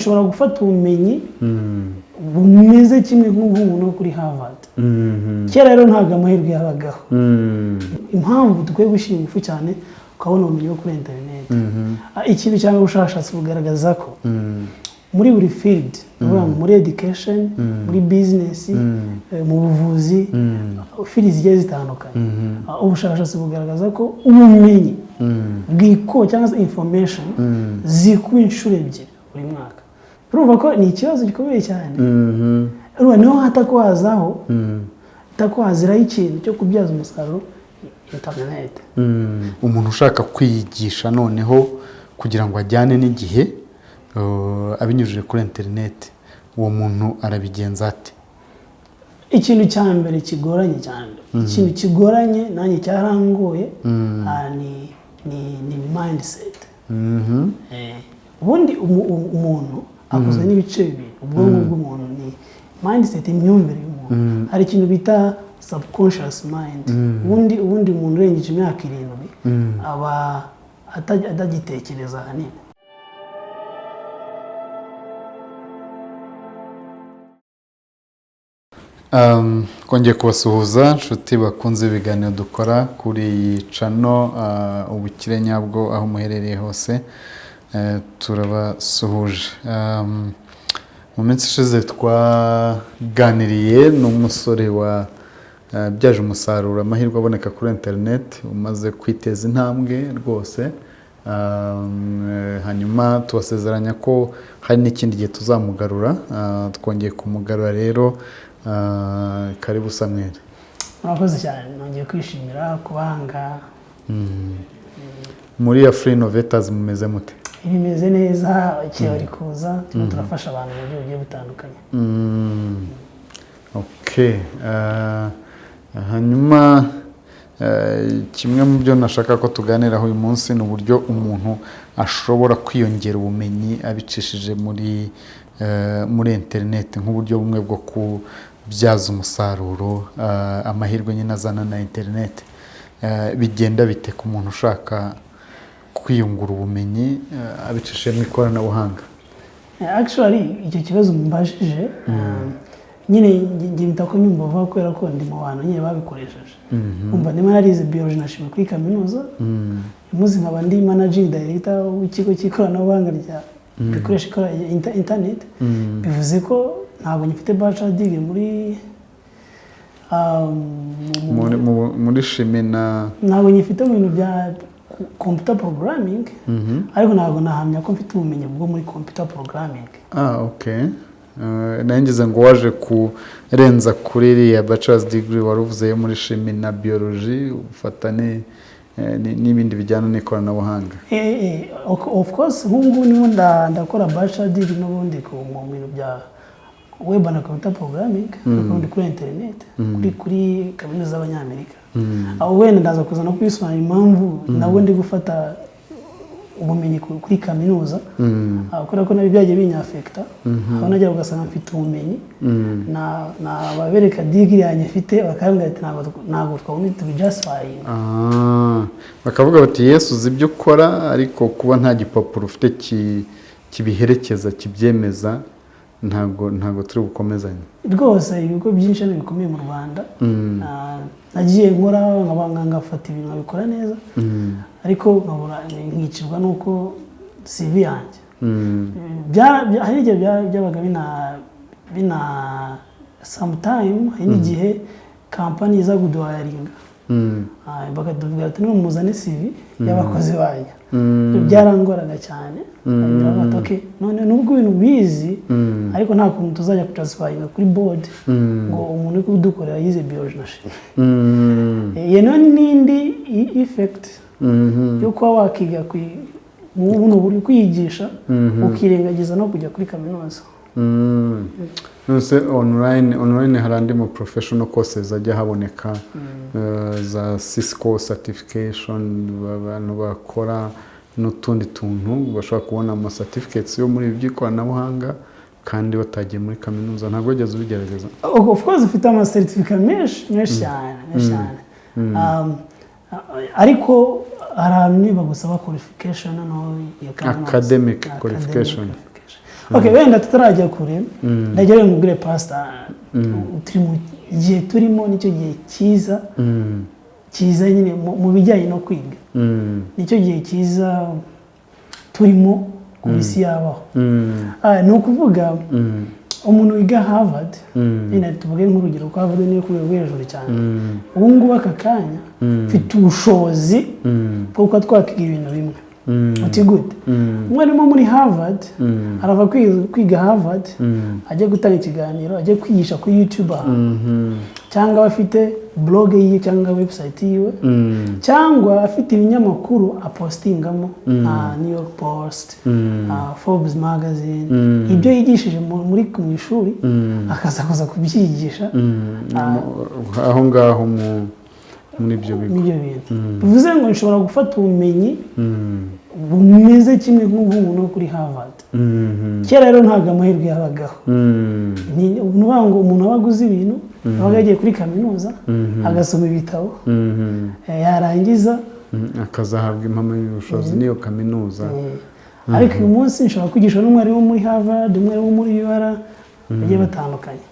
Nshobora gufata ubumenyi bumeze kimwe nk'ubw'umuntu wo kuri Harvard. Kera rero ntabwo amahirwe yabagaho. Impamvu dukwiye gushyira ingufu cyane ukabona ubumenyi bwo kuri interineti, ikintu cyangwa ubushakashatsi bugaragaza ko muri buri field, ni ukuvuga ngo muri education, muri business, mu buvuzi, field zigiye zitandukanye, ubushakashatsi bugaragaza ko ubumenyi bwikuba cyangwa se information zikuba inshuro 2 buri mwaka. Urumva ko ni ikibazo gikomeye cyane. Urumva niho hatakuhazaho hatakuhaziraho ikintu cyo kubyaza umusaruro interineti. Umuntu ushaka kwiyigisha noneho kugira ngo ajyane n'igihe, abinyujije kuri interineti, uwo muntu arabigenza ate? Ikintu cya mbere kigoranye cyane, ikintu kigoranye nanjye cyarangoye, ni mindset. Ubundi umuntu akozwe n'ibice bibiri. Ubwonko bw'umuntu ni mindset, imyumvire y'umuntu. Hari ikintu bita subconscious mind. Ubundi umuntu urengeje imyaka 7 aba atagitekereza ahanini. Twongeye kubasuhuza, inshuti bakunze ibiganiro dukora kuri iyi channel, Ubukire Nyabwo, aho muherereye hose, turabasuhuje. Mu minsi ishize twaganiriye n'umusore wa byaje umusaruro amahirwe aboneka kuri interineti, umaze kwiteza intambwe rwose. Hanyuma tubasezeranya ko hari n'ikindi gihe tuzamugarura. Twongeye kumugarura rero. Karibu Samuel. Murakoze cyane, nongeye kwishimira kubanga. Muri Afri Innovators mumeze mute? Bimeze neza, abakiriya bari kuza, turimo turafasha abantu mu buryo bugiye butandukanye. Okay. Hanyuma kimwe mu byo nashaka ko tuganiraho uyu munsi ni uburyo umuntu ashobora kwiyongera ubumenyi abicishije muri interineti, nk'uburyo bumwe bwo kubyaza umusaruro amahirwe nyine azana na interineti. Bigenda bite ku muntu ushaka kwiyungura ubumenyi abicishije mu ikoranabuhanga? Actually icyo kibazo mbajije, nyine njye mpita ko nyumva vuba kubera ko ndi mu bantu nyine babikoresheje. Umva, ndimo narize biology na chimie kuri kaminuza, umunsi nkaba ndi managing director w'ikigo cy'ikoranabuhanga rya bikoresha internet. Bivuze ko ntabwo ngifite bachelor degree muri Muri chimie na ntabwo nyifite mu bintu bya computer programming, ariko ntabwo nahamya ko mfite ubumenyi bwo muri computer programming. Ah, okay. Nari ngize ngo waje kurenza kuri iriya bachelor's degree wari uvuze yo muri chimie na biology, ufata n'ibindi bijyana n'ikoranabuhanga. Of course, nk'ubu ngubu ndimo ndakora bachelor degree n'ubundi mu bintu bya web and computer programming, ariko ndi kuri internet, kuri kaminuza z'Abanyamerika. Aho wenda ndaza kuza no kubisobanura impamvu nabwo ndi gufata ubumenyi kuri kaminuza, kubera ko nabyo byagiye binyaffecta, aho najya ugasanga mfite ubumenyi, nababereka degree yanjye mfite, bakambwira ati ntabwo twabona tubijustifying. Ah, bakavuga bati: "Yesu, uzi ibyo ukora, ariko kuba nta gipapuro ufite kibiherekeza, kibyemeza, ntabwo turi bukomezanye." Rwose ibigo byinshi hano bikomeye mu Rwanda, nagiye nkora nkaba ngafata ibintu nkabikora neza, ariko nkabura nkicirwa n'uko CV yanjye hari igihe byabaga bina sometime, hari n'igihe kampani iza kuduhiringa, bakatubwira ati: "Niba muzane CV y'abakozi banyu." Byarangoraga cyane. Baravuga ati: "Okay, none nubwo ibintu bizi, ariko nta kuntu tuzajya kujustifyinga kuri board ngo umuntu uri kudukorera yize biology na chimie." Iyo nayo n'indi effect yo kuba wakiga mu buno buryo, kwiyigisha ukirengagiza no kujya kuri kaminuza. Nonese online hari andi mu professional courses ajya haboneka, za Cisco certification, abantu bakora n'utundi tuntu bashobora kubona ama certificates yo muri ibi by'ikoranabuhanga kandi batagiye muri kaminuza. Ntabwo wigeze ubigerageza? Of course, ufite amacertificate menshi, menshi cyane, menshi cyane. Ariko hari ahantu niba gusaba qualification noneho ya kaminuza. Academic Academic qualification. Qualification. Okay, wenda tutarajya kure, ndagira ngo nkubwire, pastor, turi mu gihe turimo, nicyo gihe cyiza, cyiza nyine mu bijyanye no kwiga. Nicyo gihe cyiza turimo ku isi yabaho. Ni ukuvuga umuntu wiga Harvard nyine, tuvuge nk'urugero ko Harvard niyo ku rwego rwo hejuru cyane. Ubu ngubu aka kanya mfite ubushobozi bwo kuba twakwiga ibintu bimwe. Uti gute? Umwarimu wo muri Harvard arava kwiga Harvard, ajya gutanga ikiganiro, ajya kwigisha kuri YouTube ahantu, cyangwa aba afite blog yiwe cyangwa website yiwe, cyangwa afite ibinyamakuru apostingamo nka New York Post, Forbes magazine. Ibyo yigishije muri mu ishuri akaza kuza kubyigisha Aho ngaho muri ibyo bigo. N'ibyo bintu bivuze ngo nshobora gufata ubumenyi bumeze kimwe nk'ubw'umuntu wo kuri Harvard. Kera rero ntabwo amahirwe yabagaho. Ni ukuvuga ngo umuntu aba aguze ibintu, yabaga yagiye kuri kaminuza agasoma ibitabo, yarangiza Akazahabwa impamyabushobozi n'iyo kaminuza. Ariko uyu munsi nshobora kwigisha n'umwarimu muri Harvard, umwarimu muri UR, bagiye batandukanye.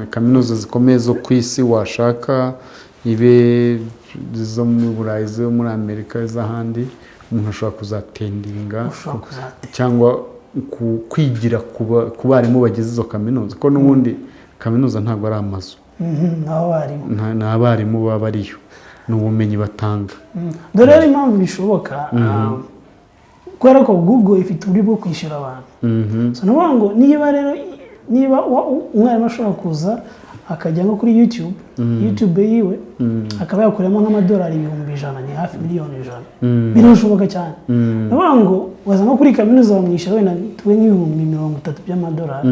Kaminuza zikomeye zo ku isi washaka, ibe izo muri Burayi, izo muri Amerika, iz'ahandi, umuntu ashobora kuzattendinga Ushobora kuzatera cyangwa kwigira ku barimu bagize izo kaminuza, ko n'ubundi kaminuza ntabwo ari amazu. N'abarimu. Ni abarimu baba bariyo, ni ubumenyi batanga. Dore rero impamvu bishoboka, kubera ko Google ifite uburyo bwo kwishyura abantu. So ni ukuvuga ngo niba rero niba umwarimu ashobora kuza akajya nko kuri YouTube yiwe, akaba yakuramo nk'amadolari 100,000, ni hafi miliyoni 100, birashoboka cyane. Ni ukuvuga ngo waza nko kuri kaminuza bamwishyura wenda tuve nk'ibihumbi 30 by'amadolari,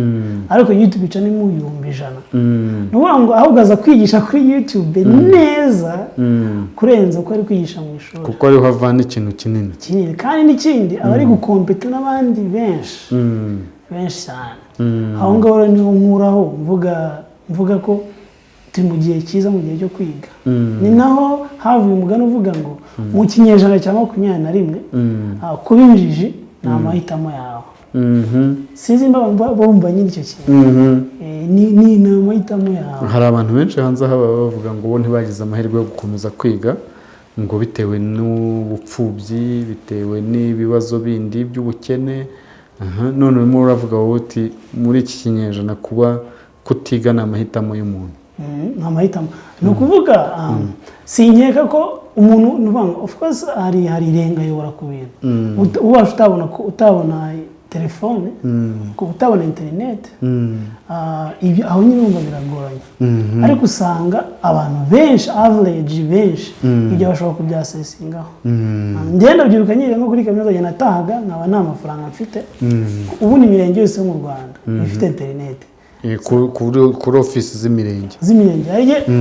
ariko YouTube ica ni mu 100,000. Ni ukuvuga ngo ahubwo aza kwigisha kuri YouTube neza kurenza uko ari kwigisha mu ishuri. Kuko ariho avana ikintu kinini. Kinini, kandi n'ikindi aba ari gucompeta n'abandi benshi, benshi cyane. Aho ngaho rero niho nkuraho mvuga ko turi mu gihe cyiza, mu gihe cyo kwiga. Ni naho havuye umugani uvuga ngo mu kinyejana cya 21, kuba injiji ni amahitamo yawe. Sinzi niba bumva nyine icyo kintu. Ni amahitamo yawe. Hari abantu benshi hanze aha baba bavuga ngo bo ntibagize amahirwe yo gukomeza kwiga, ngo bitewe n'ubupfubyi, bitewe n'ibibazo bindi by'ubukene. Aha, none urimo uravuga wowe uti muri iki kinyejana kuba kutiga ni amahitamo y'umuntu. Ni amahitamo. Ni ukuvuga sinkeka ko umuntu, ni ukuvuga ngo of course hari irengayobora ku bintu. Ubasha utabona ko utabona telefone, ko utabona interineti, ibyo aho nyine urumva biragoranye. Ariko usanga abantu benshi, average benshi, ibyo bashobora kubyaccessingaho. Ngenda byibuka nyiga nko kuri kaminuza, njye natahaga nkaba nta mafaranga mfite. Ubundi imirenge yose yo mu Rwanda ifite interineti. Kuri ofisi z'imirenge? Z'imirenge.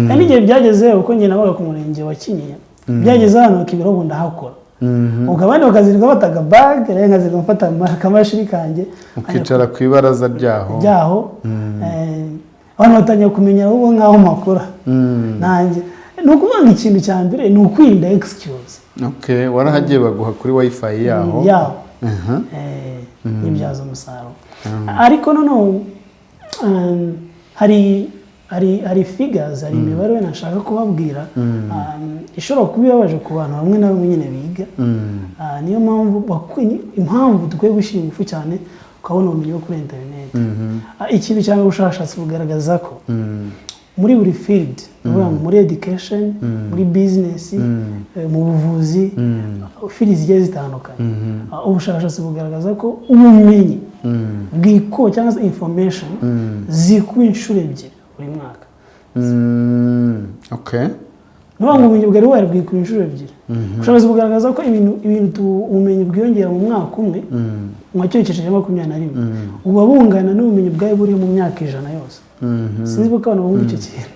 Hari n'igihe byageze, kuko njye nabaga ku murenge wa Kinyinya, byageze hano bakibwira ubu ndahakora, ubwo abandi bakazirirwa bataga bage, rero nkazirirwa mfata akamashini kanjye. Ukicara ku ibaraza ryaho. Ryaho. Abantu batangiye kumenya ahubwo nk'aho makora nanjye. Ni ukuvuga ngo ikintu cya mbere ni ukwirinda excuse. Okay, warahagiye baguha kuri wifi yaho? Yaho. N'ibyaza umusaruro. Ariko noneho hari figures, hari imibare wenda nshaka kubabwira, ishobora kuba ibabaje ku bantu bamwe na bamwe nyine biga. Niyo mpamvu impamvu dukwiye gushyira ingufu cyane ukabona ubumenyi bwo kuri interineti. Ikintu cyangwa ubushakashatsi bugaragaza ko muri buri field, ni ukuvuga ngo muri education, muri business, mu buvuzi, field zigiye zitandukanye, ubushakashatsi bugaragaza ko ubumenyi bwikuba cyangwa se information zikuba inshuro ebyiri buri mwaka. Ni ukuvuga ngo ubumenyi bwari buhari bwikuba inshuro ebyiri. Ubushakashatsi bugaragaza ko ibintu ubumenyi bwiyongera mu mwaka umwe mu cyerekezo cya 21 buba bungana n'ubumenyi bwari buriho mu myaka 100 yose. Sinzi ko abantu bumva icyo kintu.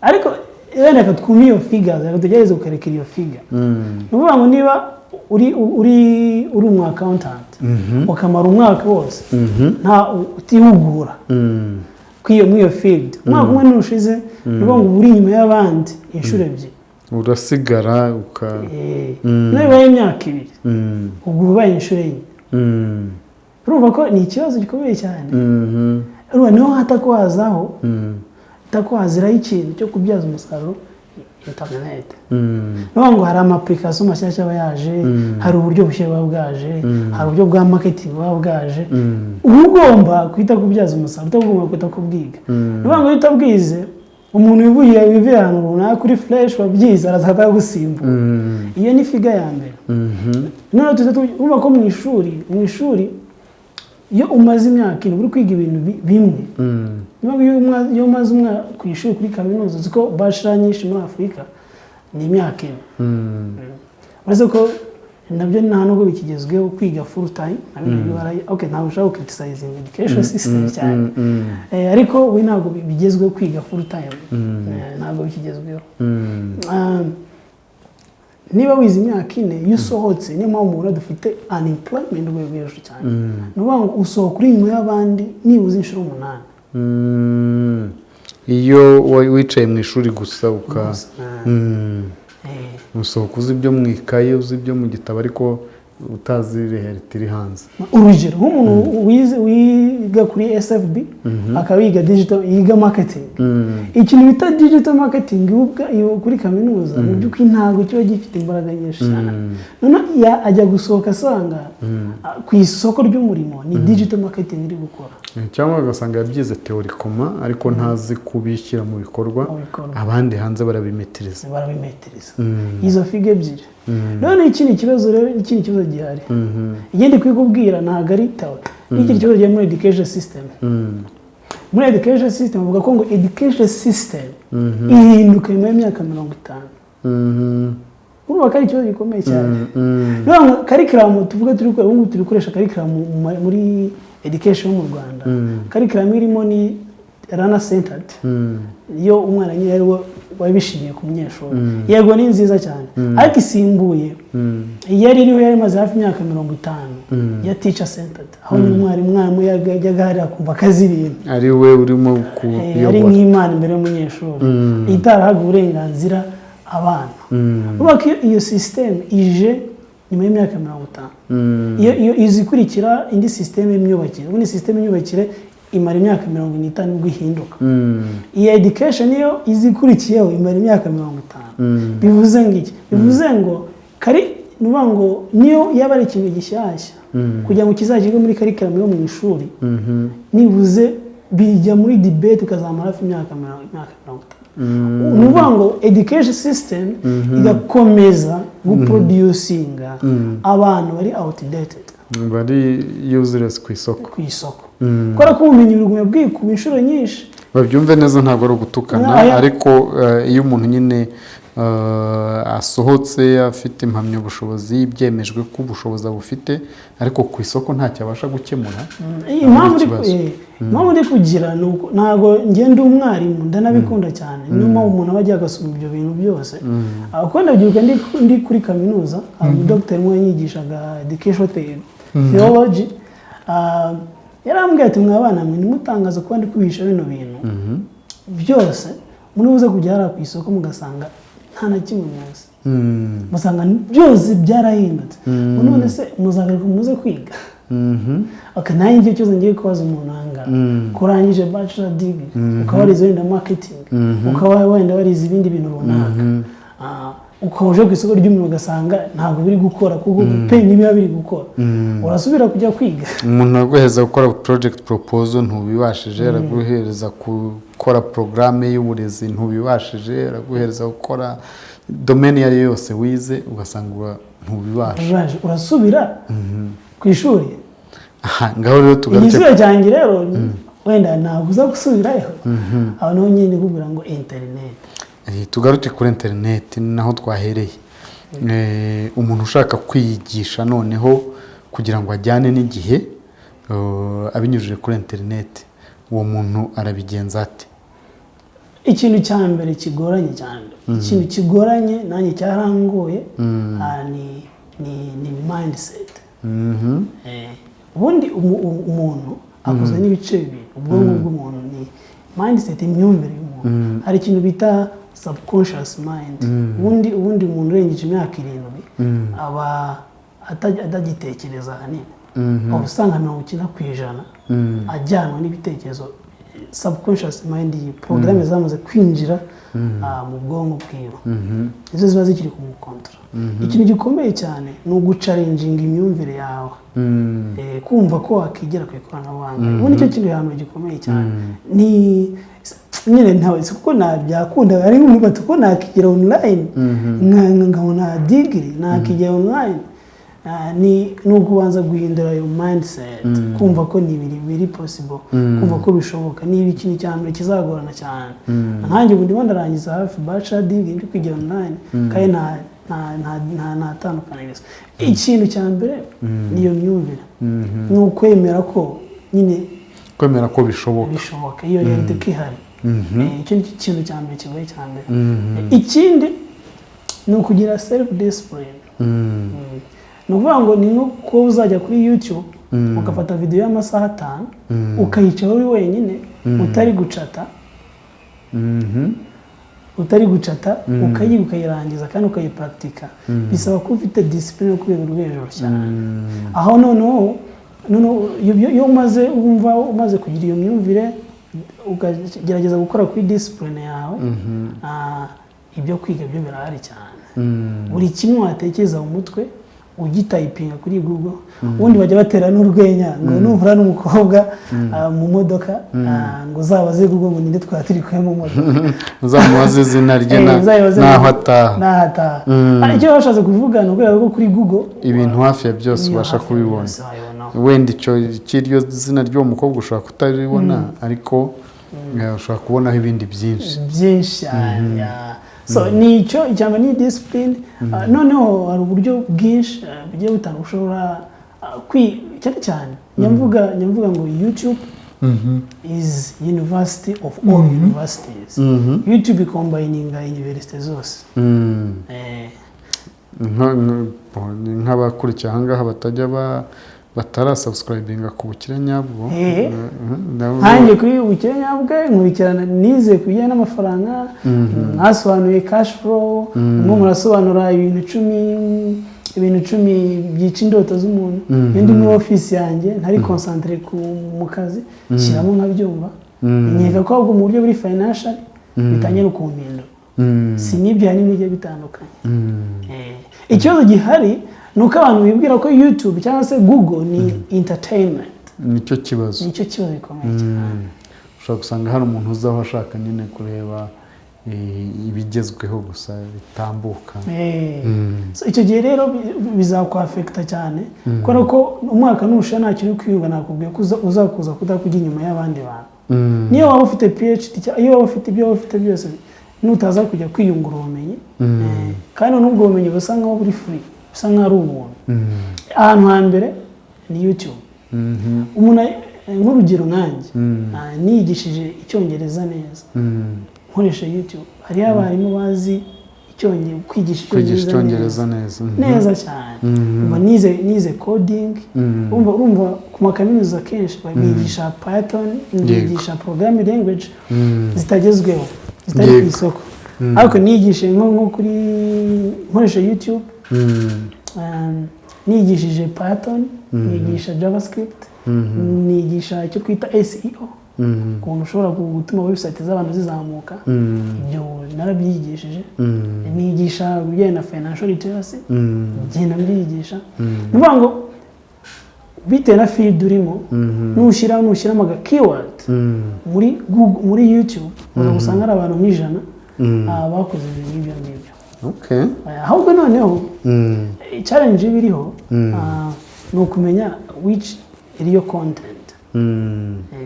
Ariko wenda reka twumve iyo figure, reka tugerageze gukarekera iyo figure. Ni ukuvuga ngo niba uri umu accountant, ukamara umwaka wose nta utihugura muri iyo field, umwaka umwe ntushize, ni ukuvuga ngo uba uri inyuma y'abandi inshuro ebyiri. Urasigara uka Niba bibaye imyaka 2, ubwo uba ubaye inshuro enye. Urumva ko ni ikibazo gikomeye cyane. Urumva niho hatakuhazaho, hatakuhaziraho ikintu cyo kubyaza umusaruro interineti. Ni ngo hari ama application mashyashya aba yaje, hari uburyo bushya buba bwaje, hari uburyo bwa marketing buba bwaje, uba ugomba guhita kubyaza umusaruro, utagomba guhita kubwiga. Ni ukuvuga ngo iyo utabwize, umuntu wivuye wivuye ahantu runaka kuri fresh wabyize araza akagusimbura. Iyo ni figure ya mbere. Noneho tuza urumva ko mu ishuri iyo umaze imyaka 4 uri kwiga ibintu bimwe. Niyo mpamvu iyo umaze umwaka ku ishuri, kuri kaminuza, uzi ko bachelor nyinshi muri Afurika ni imyaka 4. Uretse ko nabyo nta nubwo bikigezweho kwiga full time na bino bibara. Okay, ntabwo ushobora criticizinga education system cyane. Ariko we ntabwo bigezweho kwiga full time. Ntabwo bikigezweho. Niba wize imyaka 4, iyo usohotse, niyo mpamvu mubona dufite unemployment rwego hejuru cyane. Ni ukuvuga ngo usohoka uri inyuma y'abandi nibuze inshuro 8. Iyo wicaye mu ishuri gusa uka Gusa. Usohoka uzi ibyo mu ikaye, uzi ibyo mu gitabo, ariko utazi réalité iri hanze. Urugero nk'umuntu wize, wiga kuri SFB, akaba yiga digital, yiga marketing, ikintu bita digital marketing iyo kuri kaminuza, mu by'ukuri ntabwo kiba gifite imbaraga nyinshi cyane. Noneho ajya gusohoka asanga ku isoko ry'umurimo ni digital marketing iri gukora. Cyangwa ugasanga yabyize théoriquement ariko ntazi kubishyira mu bikorwa. Mu bikorwa. Abandi hanze barabimetiriza. Barabimetiriza. Izo figure ebyiri. None ikindi kibazo rero, ikindi kibazo gihari, igenda kubikubwira ntabwo ari théorie, n'ikindi kibazo gihari muri education system. Muri education system bavuga ko ngo education system ihinduka nyuma y'imyaka 50. Urumva ko ari ikibazo gikomeye cyane. Niyo ngo curriculum tuvuga turi gukora ubu ngubu, turi gukoresha curriculum muri education yo mu Rwanda. Curriculum irimo ni learner centered, iyo umwana nyine ari we wabishimiye ku munyeshuri. Yego, ni nziza cyane, ariko isimbuye yari iriho yari imaze hafi imyaka 50 ya teacher centered, aho nyine umwarimu yajyaga hariya akumva akazi ibintu ari we urimo ari kuyobora, nk'Imana imbere y'umunyeshuri, itarahaga uburenganzira abana. Urumva ko iyo sisiteme ije nyuma y'imyaka 50, iyo iza ikurikira indi sisiteme y'imyubakire. Ubundi sisiteme y'imyubakire imara imyaka 45 nibwo ihinduka. Iyi education yo iza ikurikiyeho imara imyaka 50. Bivuze ngo iki? Bivuze ngo kari ni ukuvuga ngo niyo yaba ari ikintu gishyashya, kugira ngo kizashyirwe muri curriculum yo mu ishuri, nibuze bijya muri debate ikazamara hafi imyaka 50. Ni ukuvuga ngo education system igakomeza guproducinga abantu bari outdated, bari useless ku isoko. Ku isoko, kubera ko ubumenyi bugumya bwikuba inshuro nyinshi. Babyumve neza, ntabwo ari ugutukana, ariko iyo umuntu nyine asohotse afite impamyabushobozi, byemejwe ko ubushobozi abufite, ariko ku isoko ntacyo abasha gukemura, Impamvu uri ikibazo. Impamvu uri kugira ni uko ntabwo ngenda umwarimu, ndanabikunda cyane. Niyo mpamvu umuntu aba agiye agasoma ibyo bintu byose. Kuko ndabyibuka ndi kuri kaminuza, hari umudogiteri umwe yanyigishaga education theology. Yarambwiye ati: "Mwa bana mwe, ntimutangaze kuba ndi kwigisha bino bintu byose, muri buze kujya hariya ku isoko mugasanga nta na kimwe muzi, musanga byose byarahindutse. None se muzagaruka muze kwiga?" Okay, nanjye icyo kibazo ngiye kubaza umuntu aha ngaha: ko urangije bachelor degree, ukaba warize wenda marketing, ukaba wenda warize ibindi bintu runaka, ukaba uje ku isoko ry'umurimo ugasanga ntabwo biri gukora, kuko pe ntibiba biri gukora, urasubira kujya kwiga? Umuntu araguhereza gukora project proposal, ntubibashije. Araguhereza gukora porogaramu y'uburezi, ntubibashije. Araguhereza gukora domaine iyo ari yo yose wize, ugasanga ntubibasha. Uraje, urasubira ku ishuri? Aha ngaho rero tugaruke. Igisubizo cyanjye rero, wenda ntabwo uza gusubirayo, aho niho nyine kubwira ngo interineti. Tugaruke kuri interineti, naho twahereye. Umuntu ushaka kwiyigisha noneho kugira ngo ajyane n'igihe, abinyujije kuri interineti, uwo muntu arabigenza ate? Ikintu cya mbere kigoranye cyane, ikintu kigoranye nanjye cyarangoye, ni mindset. Ubundi umuntu akozwe n'ibice bibiri. Ubwonko bw'umuntu ni mindset, imyumvire y'umuntu. Hari ikintu bita subconscious mind. Ubundi umuntu urengeje imyaka 7 aba atagitekereza ahanini. Uba usanga 90% ajyanwa n'ibitekerezo, subconscious mind, iyi porogaramu zamaze kwinjira mu bwonko bwiwe, nizo ziba zikiri kumukontora. Ikintu gikomeye cyane ni uguchallenginga imyumvire yawe. Kumva ko wakigira ku ikoranabuhanga, ubu nicyo kintu hambere gikomeye cyane. Ni nyine ntawe si kuko byakunda, ari nkumva ko nakigira online, nkabona degree, nakigira online. Ni ukubanza guhindura ayo mindset, kumva ko ni ibiri biri possible, kumva ko bishoboka. Niba ikintu cya mbere kizagorana cyane, nkanjye ubu ndimo ndarangiza hafi bachelor degree ndi kwigira online, kandi nta tandukanirizo. Ikintu cya mbere ni iyo myumvire, ni ukwemera ko nyine kwemera ko bishoboka. Bishoboka, iyo réalité ko ihari. Icyo ni cyo kintu cya mbere kigoye cya mbere. Ikindi ni ukugira self discipline. Ni ukuvuga ngo ni nko kuba uzajya kuri YouTube ugafata videwo y'amasaha 5, ukayicaho uri wenyine, utari gucata, utari gucata, ukayiga ukayirangiza kandi ukayiparakitika. Bisaba kuba ufite discipline yo ku rwego rwo hejuru cyane. Aho noneho iyo umaze wumva umaze kugira iyo myumvire, ukagerageza gukora kuri discipline yawe, ibyo kwiga byo birahari cyane. Buri kimwe watekereza mu mutwe ugitypinga kuri Google. Ubundi bajya batera n'urwenya ngo nuhura n'umukobwa mu modoka, ngo uzabaze Google ngo ninde twaba turi kumwe mu modoka. Uzamubaze izina rye uzayibaze n'aho ataha. N'aho ataha. Icyo bashatse kuvuga ni ukubera ko kuri Google ibintu hafi ya byose iyo ubasha hafi ya kubibona. byose wabibonaho. Wenda icyo cy'iryo zina ry'uwo mukobwa ushobora kutaribona, ariko ushobora kubonaho ibindi byinshi. Byinshi cyane, yeah. So ni icyo icya mbere, ni discipline. Noneho hari uburyo bwinshi bugiye butandukanye ushobora cyane cyane nyamvuga ngo YouTube is university of all universities. YouTube icombininga university zose. Ni nk'abakurikiye ahangaha batajya batarasubscribinga ku Bukire Nyabwo. Nkanjye kuri Ubukire Nyabwo nkurikirana, nize ku bijyanye n'amafaranga, mwasobanuye cash flow, murimo murasobanura ibintu 10 byica indoto z'umuntu. Iyo ndi muri ofisi yanjye ntari concentré mu kazi, shyiramo nkabyumva. Nkeka ko ahubwo mu buryo buri financial bitangiye no kumpindura. Si n'ibyo, hari n'ibindi bigiye bitandukanye. Ikibazo gihari ni uko abantu bibwira ko YouTube cyangwa se Google ni entertainment. Nicyo kibazo. Nicyo kibazo gikomeye cyane. Ushobora gusanga hari umuntu uzaho ashaka nyine kureba ibigezweho gusa bitambuka. So, icyo gihe rero bizakwaffecta cyane, kubera ko umwaka nushira nta kintu uri kwiyunga. Nakubwiye ko uzakuza kudakujya inyuma y'abandi bantu. Niyo waba ufite PhD iyo waba ufite ibyo waba ufite byose, nutaza kujya kwiyungura ubumenyi, kandi n'ubwo bumenyi busa nkaho buri free, busa nkaho ari ubuntu, ahantu hambere ni YouTube. Umuntu nk'urugero nkanjye, niyigishije Icyongereza neza nkoresha YouTube. Hariho abarimu bazi kwigisha kwigisha Icyongereza Icyongereza neza. Neza cyane. Umva, nize coding. Urumva ku makaminuza kenshi bigisha Python, bigisha programming language zitagezweho, zitari ku isoko, ariko nigishije nko kuri nkoresha YouTube. Nigishije Python, nigisha JavaScript, nigisha icyo twita SEO, ukuntu ushobora gutuma website z'abantu zizamuka. Ibyo narabyigishije. Nigisha ibijyanye na financial literacy, ngenda mbyigisha. Ni ukuvuga ngo bitewe na field urimo, nushyiramo aga keyword muri Google, muri YouTube, uza gusanga hari abantu nk'ijana bakoze ibintu nk'ibyo ngibyo. Ahubwo noneho challenge iba iriho ni ukumenya which real content.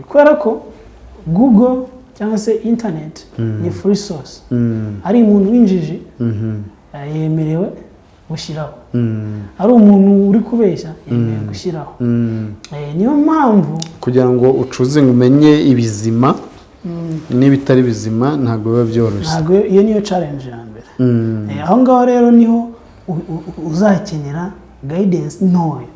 Kubera ko Google cyangwa se internet ni free source, ari umuntu w'injiji yemerewe gushyiraho, ari umuntu uri kubeshya yemerewe gushyiraho. Niyo mpamvu kugira ngo ucuze ngo umenye ibizima n'ibitari bizima ntabwo biba byoroshye. Ntabwo, iyo niyo challenge ya mbere. Aho ngaho rero niho uzakenera guidance ntoya.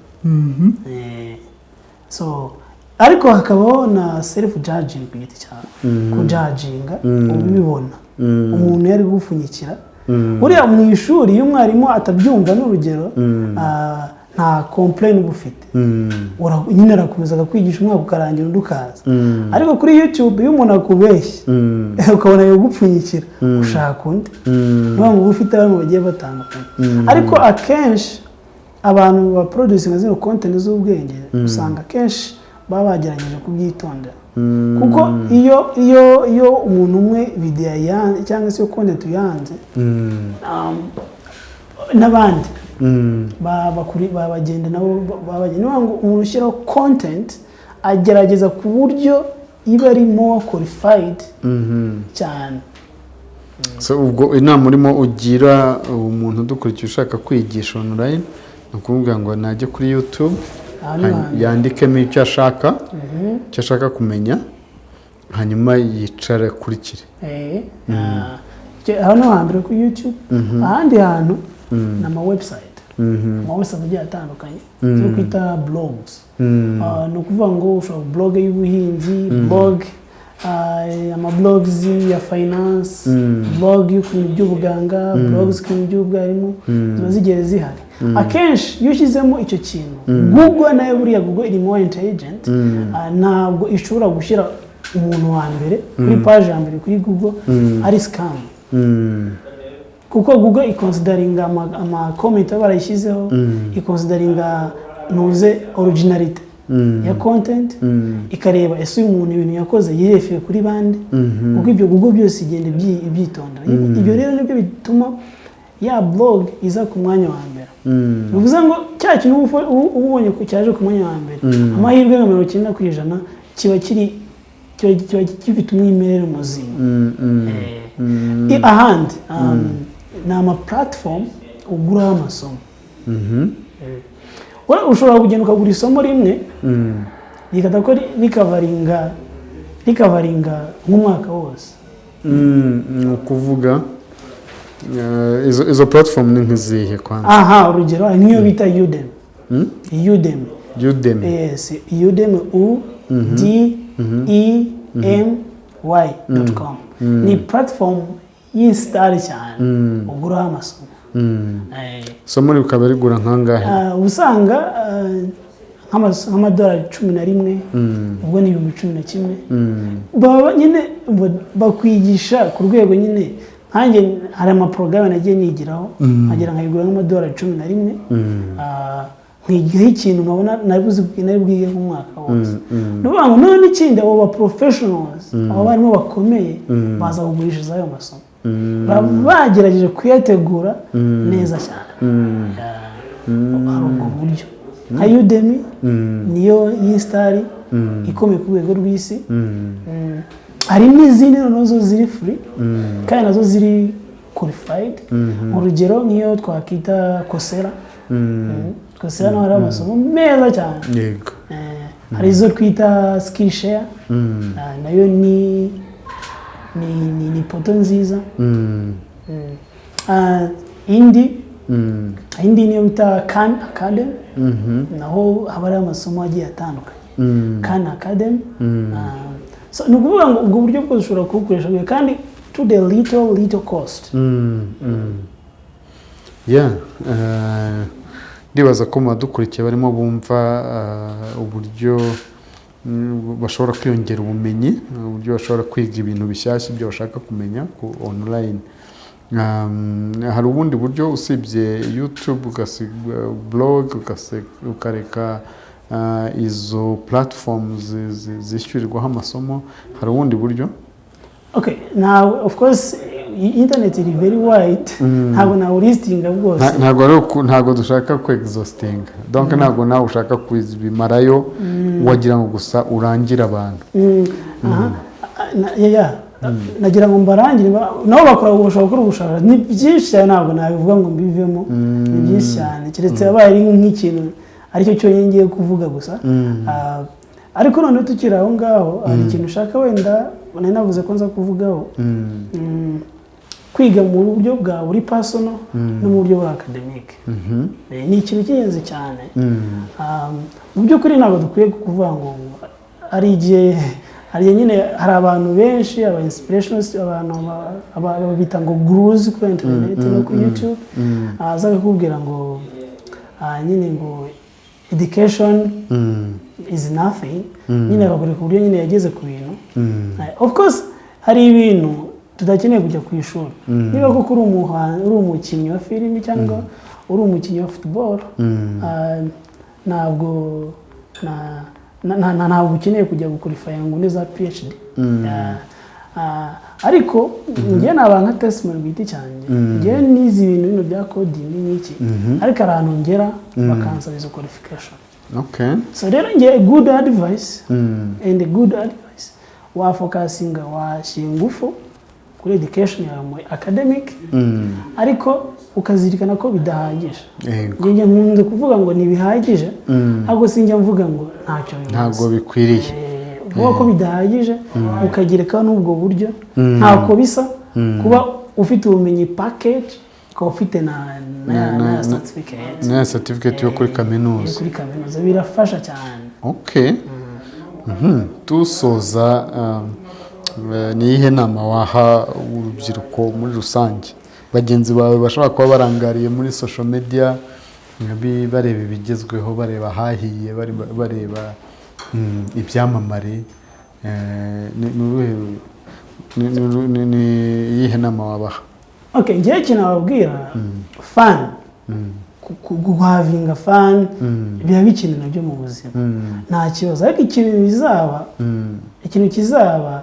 So ariko hakabaho na self judging ku giti cyawe, kujudginga ubibona umuntu yari gupfunyikira. Buriya mu ishuri iyo umwarimu atabyumva, n'urugero, Nta complain uba ufite. Nyine arakomeza akakwigisha, umwaka ukarangira, undi ukaza. Ariko kuri YouTube, iyo umuntu akubeshye ukabona yagupfunyikira, ushaka undi. Ni ngo uba ufite abantu bagiye batandukanye. Ariko akenshi abantu ba producinga zino content z'ubwenge, usanga akenshi baba bagerageje kubyitondera, kuko iyo umuntu umwe video yanze cyangwa se iyo content yanze, n'abandi bagenda nabo bagenda. Ni ngo umuntu ushyiraho content agerageza ku buryo iba ari more qualified cyane. So, ubwo inama urimo ugira umuntu udukurikiye ushaka kwigisha online, ni ukuvuga ngo najye kuri YouTube, Aha ni hambere. yandikemo icyo ashaka kumenya, hanyuma yicare akurikire. Aho ni hambere kuri YouTube. Ahandi hantu ni ama website, ama website agiye atandukanye, zo kwita blogs. Ni ukuvuga ngo ushobora blog y'ubuhinzi, blog, ama blogs ya finance, blog y'ukuntu by'ubuganga, blogs ku bintu by'ubwarimu, ziba zigiye zihari. Akenshi iyo ushyizemo icyo kintu, Google nayo, buriya Google iri more intelligent, ntabwo ishobora gushyira umuntu wa mbere kuri page ya mbere kuri Google ari scam, kuko Google iconsideringa ama comment baba barayishyizeho, iconsideringa ntuze originality ya content, ikareba ese uyu muntu ibintu yakoze yirefiye kuri bande, kuko ibyo Google byose igenda ibyitondera. Ibyo rero nibyo bituma ya blog iza ku mwanya wa mbere. Bivuze ngo cya kintu uba ubonye ko cyaje ku mwanya wa mbere, amahirwe nka 90% kiba kiri kiba gifite umwimerere muzima. Ahandi ni ama platform uguraho amasomo. Wowe ushobora kugenda ukagura isomo rimwe, rikata ko ricoveringa nk'umwaka wose. Ni ukuvuga izo platform ni nk'izihe kwanza? Aha, urugero hari nk'iyo bita Udemy. Udemy. Udemy. Yes, Udemy, udemy.com, ni platform y'isitari cyane uguraho amasomo. Isomo rikaba rigura nkangahe? Uba usanga nk'amadolari 11, ubwo ni 11,000. Baba nyine bakwigisha ku rwego nyine. Nkanjye hari amaporogaramu nagiye nigiraho, nkagera nkayigura nk'amadolari 11, nkigiho ikintu nkabona nari bwige nk'umwaka wose. Ni ukuvuga ngo none n'ikindi, abo ba professionals, abo barimu bakomeye baza kugurishiriza ayo masomo, baba bagerageje kuyategura neza cyane. Hari ubwo buryo nka Udemy, niyo y'isitari ikomeye ku rwego rw'isi. Hari n'izindi noneho zo ziri free kandi nazo ziri qualified. Urugero nk'iyo twakita Coursera. Coursera naho hariho amasomo meza cyane. Hari izo twita Skillshare, nayo ni poto nziza. Indi indi niyo bita Khan Academy, naho haba hariho amasomo agiye atandukanye. Khan Academy. So, ni ukuvuga ngo ubwo buryo bwose ushobora kubukoresha kandi to the little little cost. Yeah, ndibaza ko mu badukurikiye barimo bumva uburyo bashobora kwiyongera ubumenyi, uburyo bashobora kwiga ibintu bishyashya, ibyo bashaka kumenya ku online. Hari ubundi buryo usibye YouTube, ugasiga blog, ukareka izo platforms zishyurirwaho amasomo, hari ubundi buryo? Okay, now of course internet iri very wide, ntabwo nawulistinga bwose. Ntabwo dushaka ku exhaustinga, donc ntabwo nawe ushaka kubimarayo, wagira ngo gusa urangire abantu. Aha. Yeah. Nagira ngo mbarangire, nabo bakora, bashobora gukora ubushakashatsi. Ni byinshi cyane, ntabwo nabivuga ngo mbivemo, ni byinshi cyane, keretse yabaye ari nk'ikintu aricyo cyonyine ngiye kuvuga gusa. Ariko noneho tukiri aho ngaho, hari ikintu ushaka wenda nari navuze ko nza kuvugaho. Kwiga mu buryo bwa buri personal no mu buryo bwa academic ni ikintu cy'ingenzi cyane. Mu by'ukuri ntabwo dukwiye kuvuga ngo hari igihe nyine hari abantu benshi, aba inspirationals, abantu babita ngo gurus kuri internet no kuri YouTube, aza akakubwira ngo Nyine ngo education is nothing, nyine akakwereka uburyo nyine yageze ku bintu. Of course hari ibintu tudakeneye kujya ku ishuri. Niba koko uri umukinnyi wa filimi cyangwa uri umukinnyi wa football, ntabwo ntabwo ukeneye kujya guqualifya ngo une za PhD. Ariko njyewe naba nka testimony ku giti cyanjye. Njyewe nize ibintu bino bya coding n'iki, ariko hari ahantu ngera bakansaba izo qualification. So rero njye good advice and a good advice, wafocusinga, washyira ingufu kuri education yawe muri academic, ariko ukazirikana ko bidahagije. Njye nkunze kuvuga ngo ntibihagije, ariko sinjya mvuga ngo ntacyo bimaze. Ntabwo bikwiriye. Uvuga ko bidahagije, ukagerekaho n'ubwo buryo ntako bisa kuba ufite ubumenyi package, ukaba ufite na certificate. Na certificate yo kuri Yo kaminuza. kuri kaminuza birafasha cyane. Okay. Dusoza, ni iyihe nama waha urubyiruko muri rusange, bagenzi bawe bashobora kuba barangariye muri social media, bareba ibigezweho, bareba ahahiye, bareba ibyamamare? Ni ni iyihe nama wabaha? Okay, njyewe ikintu nababwira, fun, guhavinga fun biba bikenewe nabyo mu buzima, nta kibazo. Ariko ikintu bizaba, ikintu kizaba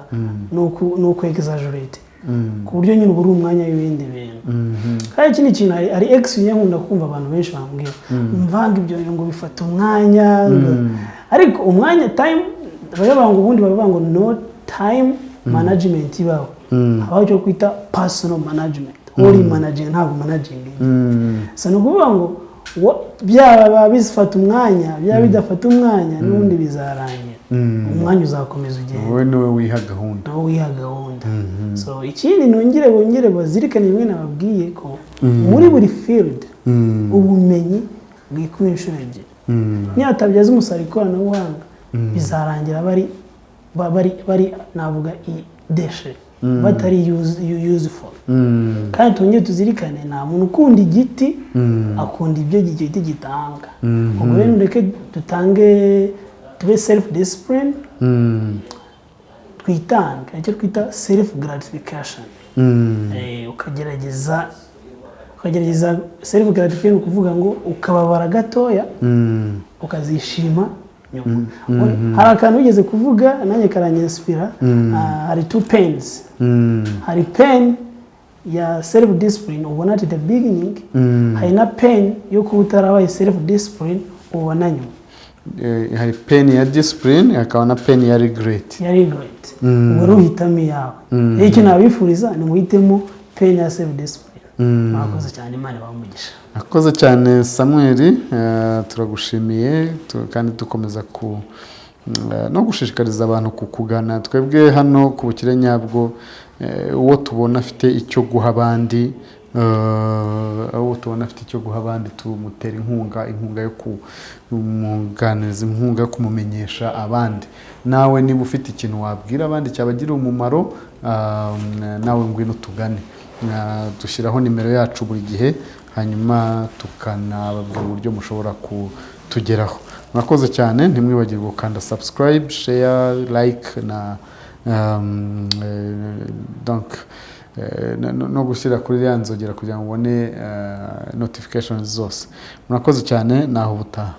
ni uku exaggerate ku buryo nyine uba uri umwanya w'ibindi bintu. Kandi ikindi kintu, hari ex nkunda kumva abantu benshi bambwira mvanga ibyo bintu ngo bifata umwanya ariko umwanya, time, baravuga ngo ubundi baravuga ngo no time management ibaho, habaho icyo kwita personal management. Uri managing, ntabwo managing. So ni ukuvuga ngo byaba bifata umwanya, byaba bidafata umwanya, n'ubundi bizarangira, umwanya uzakomeza ugenda. Wowe niwe wiha gahunda. Nawe wiha gahunda. So ikindi nongere bongere bazirikane bimwe nababwiye ko muri buri field ubumenyi bwikuba inshuro ebyiri. Niyo batabyaza umusaruro ikoranabuhanga, bizarangira bari bari navuga déchet, batari useful. Kandi twongere tuzirikane, nta muntu ukunda igiti, akunda ibyo icyo giti gitanga. Ubwo rero mureke dutange, tube self discipline, twitange icyo twita self gratification. Ukagerageza self gratification, ni ukuvuga ngo ukababara gatoya, ukazishima nyuma. Hari akantu wigeze kuvuga nanjye karanyinspira. Hari two pains. Hari pain ya self discipline ubona at the beginning, hari na pain yo kuba utarabaye self discipline ubona nyuma. Hari pain ya discipline, hakaba na pain ya regret. Ya regret. Ubwo rero uhitamo iyawe. Rero icyo nabifuriza ni muhitemo pain ya self discipline. Murakoze cyane, Imana ibahe umugisha. Akoze cyane Samuel, turagushimiye, kandi dukomeza ku no gushishikariza abantu kukugana. Twebwe hano ku Bukire Nyabwo, uwo tubona afite icyo guha abandi, uwo tubona afite icyo guha abandi tumutera inkunga, inkunga yo kumuganiriza, inkunga yo kumumenyesha abandi. Nawe niba ufite ikintu wabwira abandi cyabagirira umumaro, nawe ngwino tugane. Dushyiraho nimero yacu buri gihe, hanyuma tukanababwira uburyo mushobora kutugeraho. Murakoze cyane, ntimwibagirwe gukanda subscribe, share, like na donc no gushyira kuri ya nzogera kugira ngo ubone notifications zose. Murakoze cyane, naho ubutaha.